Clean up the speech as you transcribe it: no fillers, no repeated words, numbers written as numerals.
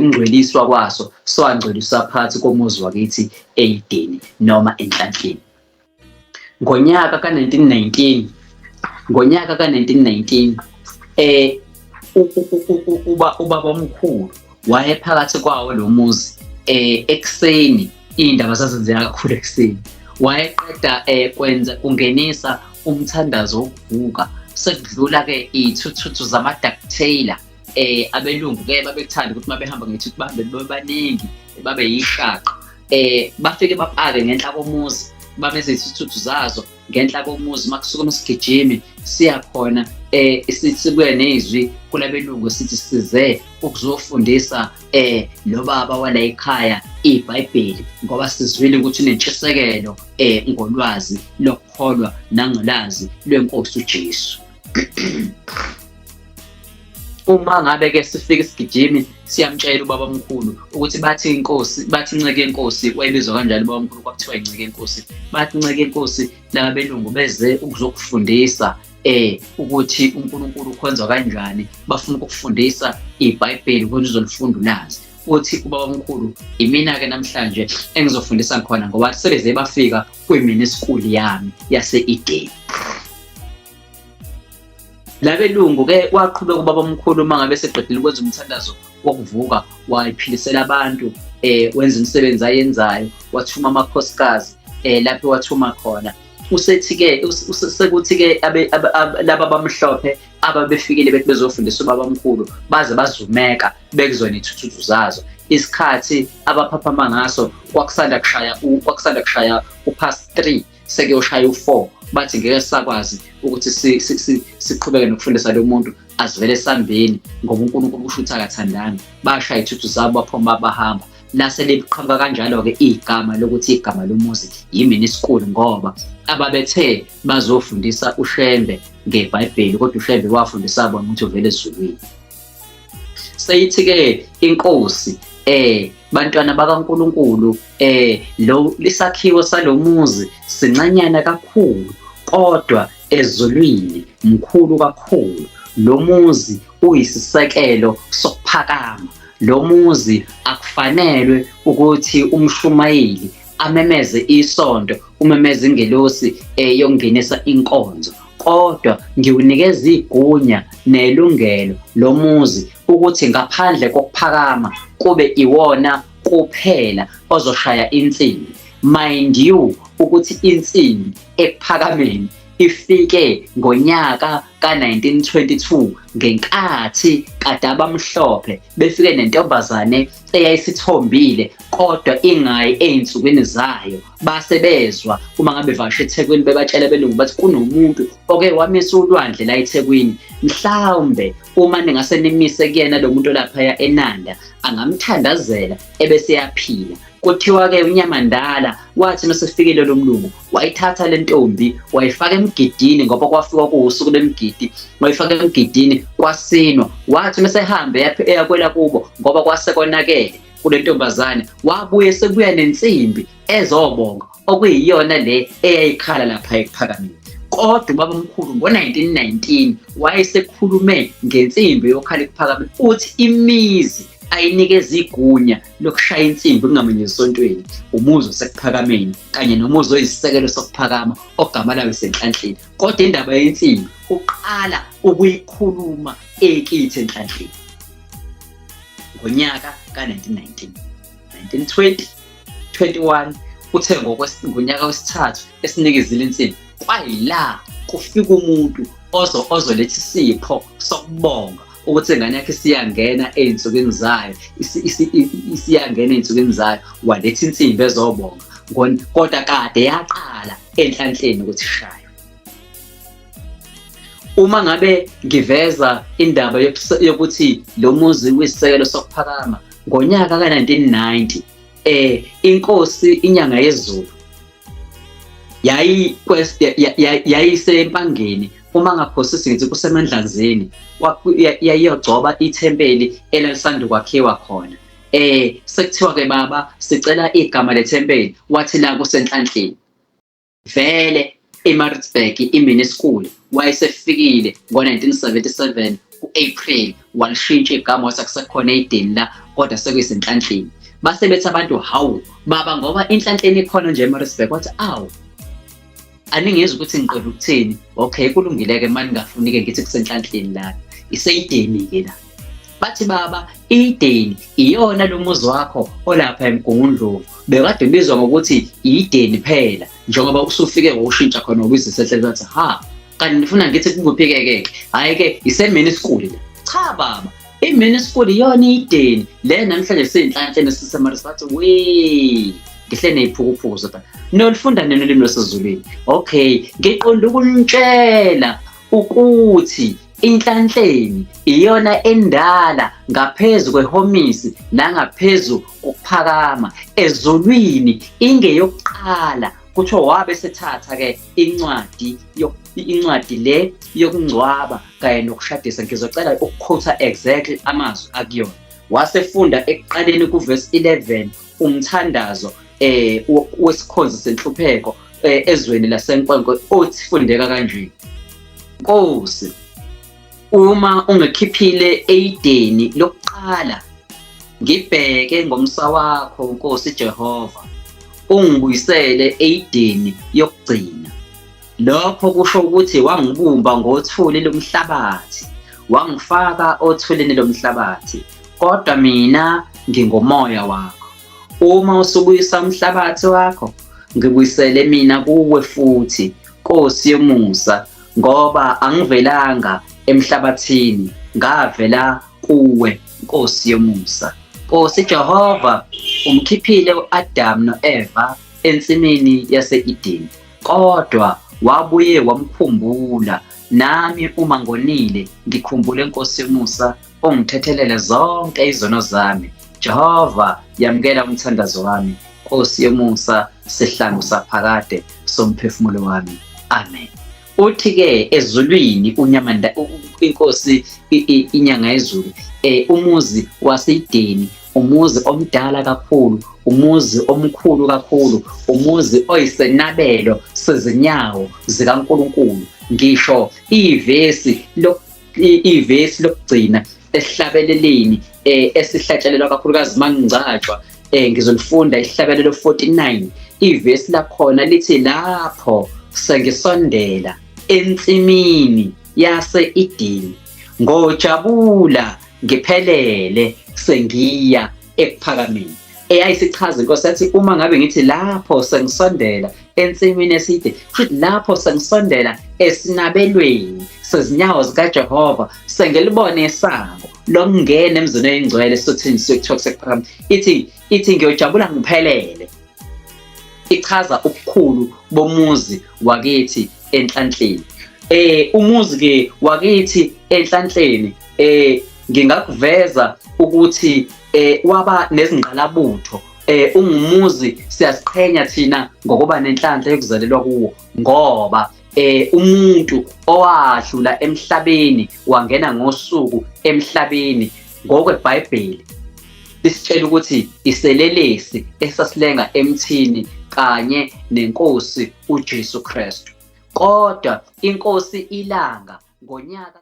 nokungcweliswa kwaso swangcweliswa phakathi komuzi wakithi eYideni noma eNhlanhleni. Ngonyaka ka-1919, ngonyaka ka-1919 uba ubaba omkhulu wayephakathi kwawo lo muzi ekuseni, iy'ndaba zazenzeka kakhulu ekuseni. Wayeqeda kwenza kungenisa umthandazo wokuvuka, sekudlula-ke iy'thuthuthu zama-duck tailor. Abelungu-ke babekuthanda ukuthi uma behamba ngethuthu bahambe babe baningi, babe yishaqa. Bafike bapake ngenhla komuzi, bameze izithuthuthu zazo ngenhla komuzi. Uma kusuka isigijimi siya khona, sibuye nezwi kulabelungu sithi size ukuzofundisa lo baba wala ekhaya iBhayibheli, ngoba sizwile ukuthi unentshisekelo ngolwazi lokukholwa nangolazi lwenkosi uJesu. Uma ngabe-ke sifika isigijimi, siyamtshela ubaba omkhulu ukuthi bathi inkosi, bathi inceke yenkosi, wayebizwa kanjalo ubaba omkhulu, kwakuthiwa inceke yenkosi, bathi inceke yenkosi, laba belungu beze ukuzokufundisa ukuthi uNkulunkulu ukhonzwa kanjani, bafuna ukukufundisa iBhayibheli ukuthi uzolifunda ulazi. Uthi ubaba omkhulu, imina-ke namhlanje engizofundisa khona, ngoba sebeze bafika kwimini school yami yase-Eden. Labelungu-ke waqhubeka ubaba omkhulu, uma ngabe seqedile ukwenza umthandazo wokuvuka, wayiphilisela abantu, wenza imisebenzi ayenzayo, wathuma amakhosikazi lapho wathuma khona. Usethi-ke sekuthi-ke laba abamhlophe ababefikile bethi bezofundisa ubaba omkhulu baze bazumeka bekuzona iy'thuthuthu zazo. Isikhathi abaphaphama ngaso kwakusanda kushaya u-past 3, sekuyoshaya u-4. Bathi ngeke sisakwazi ukuthi siqhubeke nokufundisa lo muntu, asivele sambeni, ngoba uNkulunkulu kusho ukuthi akathandani. Bashaya ithuthu zabo, baphuma, bahamba. Lase liqhamuka kanjalo-ke igama lokuthi igama lomuzi yimini school, ngoba ababethe bazofundisa uShembe ngeBhayibheli, kodwa uShembe wafundisa bona ukuthi uvele ezulwini. Seyithi-ke inkosi, bantwana bakaNkuluNkulu, lo lisakhiwo salomuzi sincanyana kakhulu, kodwa ezulwini mkhulu kakhulu. Lo muzi uyisisekelo sokuphakama. Lo muzi akufanelwe ukuthi umshumayeli amemeze isonto, umemeze ingelosi yokungenisa inkonzo, kodwa ngiwunikeza igunya nelungelo lo muzi ukuthi ngaphandle kokuphakama kube iwona kuphela ozoshaya insimbi. Mind you ukuthi insimbi ekuphakameni ifike ngonyaka ka-1922, ngenkathi kade abamhlophe befike nentombazane eyayisithombile kodwa ingayi ey'nsukwini zayo. Base bezwa uma ngabe vashe eThekwini, bebatshela belungu bathi kunomuntu oke wamisa ulwandle la eThekwini, mhlawumbe uma ningase nimise kuyena lo muntu olaphaya eNanda, angamthandazela ebese yaphila. Kuthiwa-ke uNyamandala wathi masefikile lo mlungu, wayithatha le ntombi wayifaka emgidini, ngoba kwafika kuwusuku lemgidi, wayifaka emgidini, kwasinwa. Wathi mesehambe eyakwela kubo, ngoba kwase konakele kule ntombazane, wabuye sekuya nensimbi ezobonga, okuyiyona le eyayikhala lapha ekuphakameni. Kodwa ubaba omkhulu ngo-1919 wayesekhulume ngensimbi yokhala ekuphakameni, uthi imizi ayinikeza igunya lokushaya insimbi kungamenye esontweni, umuzi osekuphakameni kanye nomuzi oyisisekelo sokuphakama ogama lawo iseNhlanhleni. Kodwa indaba yensimbi uqala ukuyikhuluma ekithi eNhlanhleni ngonyaka ka-1919, 1920, 21. Uthe ngonyaka wesithathu esinikezile insimbi, kwayila kufika umuntu ozoletha isipho sokubonga ukuthi ingane yakhe isiyangena ey'nsukwini zayo, isiyangena ey'nsukwini zayo, waletha insimbi ezobonga. Kodwa kade yaqala enhlanhleni ukuthi ishayo. Uma ngabe ngiveza indaba yokuthi lo muzi uyisisekelo sokuphakama, ngonyaka ka-1990 inkosi inyanga yezulu yayisempangeni, uma ngaphosisi ngithi kusemandlanzini, yayiyogcoba ithempeli elalisanda kwakhiwa khona. Sekuthiwa ke, baba, sicela igama lethempeli, wathi la kuseNhlanhleni. Vele eMaritzburg imini school wayesefikile ngo-1977. ku-April walishintsha igama wathi akusekhona eYideni la kodwa sekuyisenhlanhleni. Base bethi abantu hawu baba ngoba inhlanhleni ikhona nje eMaritzburg, wathi awu aningizwa ukuthi ngiqonda ukuthini. Okay, kulungile-ke uma ningafuni-ke ngithi kusenhlanhleni lana, iseyideni-ke la. Bathi baba ideni iyona lo muzi wakho olapha eMgungundlovu bekade ubizwa ngokuthi ideni phela njengoba usufike ngokushintsha khona ngokubiza isehlelo. Bathi ha kanti nifuna ngithi kukuphi-ke ke? Hhayi-ke isemini school la. Cha baba, imini school iyona ideni le namhlanje siyinhlanhleni siseMaris. Bathi we ngihle neyiphukuphuku zodwa nolifunda nini ulimi lwasezulwini. Okay, ngiqonda ukunitshela ukuthi inhlanhleni iyona endala ngaphezu kwehomisi nangaphezu kokuphakama ezulwini, ingeyokuqala. Kuthiwa wabe sethatha-ke incwadi incwadi le yokungcwaba kanye nokushadisa. Ngizocela ukukhotha exactly amazwi akuyona. Wasefunda ekuqaleni kuvesi 11 umthandazo wesikhonzi senhlupheko ezweni laseNkwenkwe othi fundeka kanje: Nkosi, uma ungikhiphile eyideni lokuqala, ngibheke ngomsa wakho Nkosi Jehova, ungibuyisele eyideni yokugcina. Lokho kusho ukuthi wangibumba ngothuli lomhlabathi, wangifaka othulini lomhlabathi, kodwa mina ngingomoya wakho. Uma usubuyisa umhlabathi wakho, ngibuyisele mina kuwe futhi, Nkosi yomusa, ngoba angivelanga emhlabathini, ngavela kuwe, Nkosi yomusa. Nkosi Jehova, umkhiphile u-Adamu no-Eva ensimini yase-Edeni, kodwa wabuye wamkhumbula. Nami uma ngonile, ngikhumbule Nkosi yomusa, ungithethelele zonke izono zami. Jehova, yamukela umthandazo wami, Nkosi yomusa, sihlangu saphakade somphefumulo wami. Amen. Uthi-ke ezulwini uNyamanda inkosi inyanga yezulu umuzi waseYideni, umuzi omdala kakhulu, umuzi omkhulu kakhulu, umuzi oyisenabelo sezinyawo zikaNkulunkulu. Ngisho ivesi ivesi lokugcina esihlabeleleni esihlatshelelwa kakhulukazi mangingcatshwa, ngizolifunda isihlabelelo 49, ivesi lakhona lithi lapho sengisondela ensimini yase-Edeni ngojabula ngiphelele sengiya ekuphakameni. Eyayisichaza inkosi yathi uma ngabe ngithi lapho sengisondela ensimini eside, futhi lapho sengisondela esinabelweni sezinyawo zikaJehova, sengilibone isango lokungena emzini oyingcwele sothini siyokuthiwa kusekuphakama, ithi ngiyojabula ngiphelele. Ichaza ubukhulu bomuzi wakithi enhlanhleni. Umuzi ke wakithi enhlanhleni ngingakuveza ukuthi waba nezingqalabutho. Ungumuzi siyaziqhenya thina ngokuba nenhlanhla yokuzalelwa kuwo, ngoba umuntu owadlula emhlabeni wangena ngosuku emhlabeni ngokweBhayibheli lisitshela ukuthi iselelesi esasilenga emthini kanye nenkosi uJesu Kristu. Kodwa inkosi ilanga ngonyaka